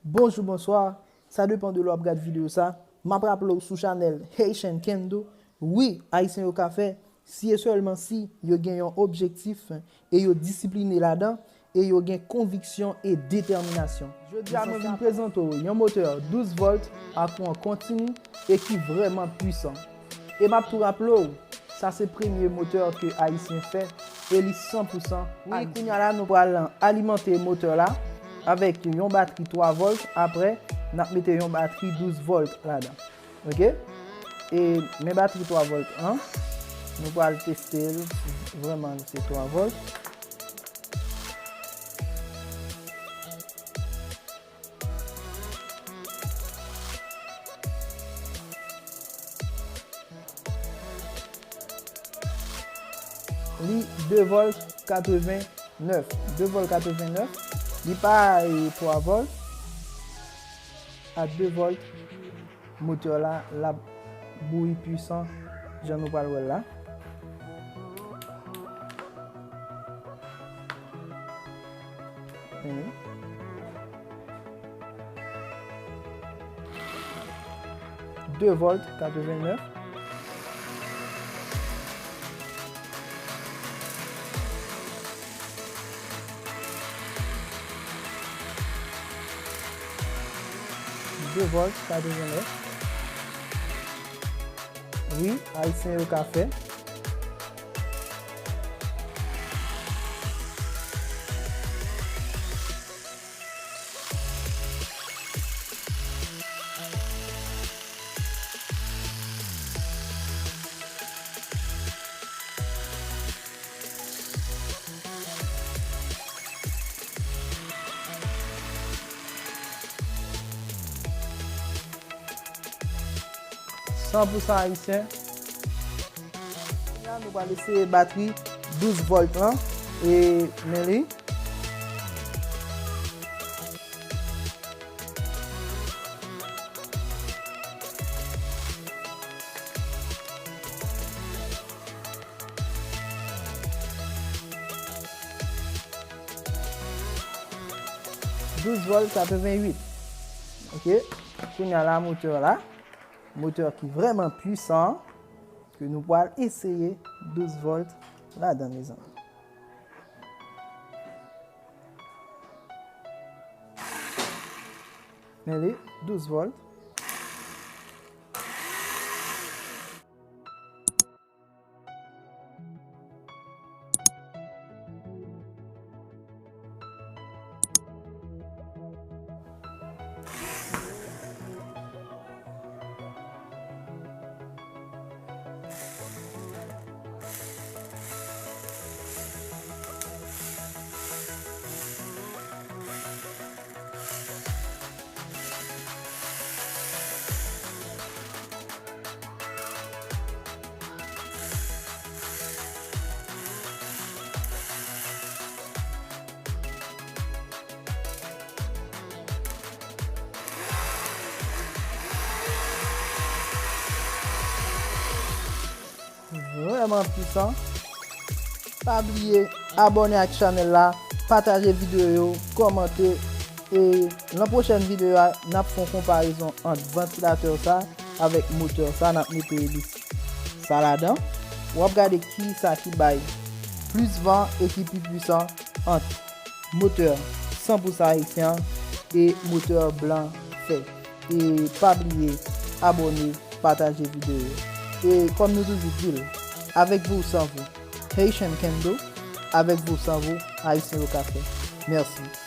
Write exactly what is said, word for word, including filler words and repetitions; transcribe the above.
Bonjou, bonswa. Sa depann de lè w ap gad videyo sa. M ap raple w sou chanèl Haitian Can Do. Wi, Ayisyen yo ka fè, si e sèlman si yo gen yon objektif e yo disipline ladan e yo gen konviksyon e detèminasyon. Jodi a, mwen vin prezante w yon motè douz volt ak kouran kontini e ki vrèman pwisan. E m ap tou raple w, sa se premye motè ke Ayisyen fè e li san pou san Ayisyen. Wi, kounye a la, nou pral alimante motè la avèk yon batri twa volt. Apre, n ap mete yon batri douz volt ladan. Oke? E men batri twa volt an, nou pral teste l, vrèman se twa volt. Li de volt katreven nèf. De volt katreven nèf. Li pa, e, twa volt. A de volt, motè la, l ap bouyi pwisan, jan nou pral wè l la. Mhm. De volt katreven nèf. De volt katreven nèf. Wi, Ayisyen yo ka fè. San pou san ayisyen. Kounye a, nou pral eseye batri douz volt lan. E men li. Douz volt katreven uit. Oke. Kounye a la, motè la. Motè ki vrèman pwisan, ke nou pral eseye douz volt ladan, mezanmi. Men li, douz volt. Vrèman pwisan. Pa bliye abòne ak chanèl la, pataje videyo yo, kòmante, e nan pwochèn videyo a, n ap fè yon konparezon ant vantilatè sa avèk motè sa, n ap mete li sa ladan. W ap gade ki sa ki bay plis van e ki pi pwisan ant motè san pou san ayisyen an e motè blan fè. E pa bliye abòne, pataje videyo yo. E kòm nou toujou di l, avec vous ou sans vous, Haitian Can Do, avec vous ou sans vous, Ayisyen yo ka fè. Mèsi.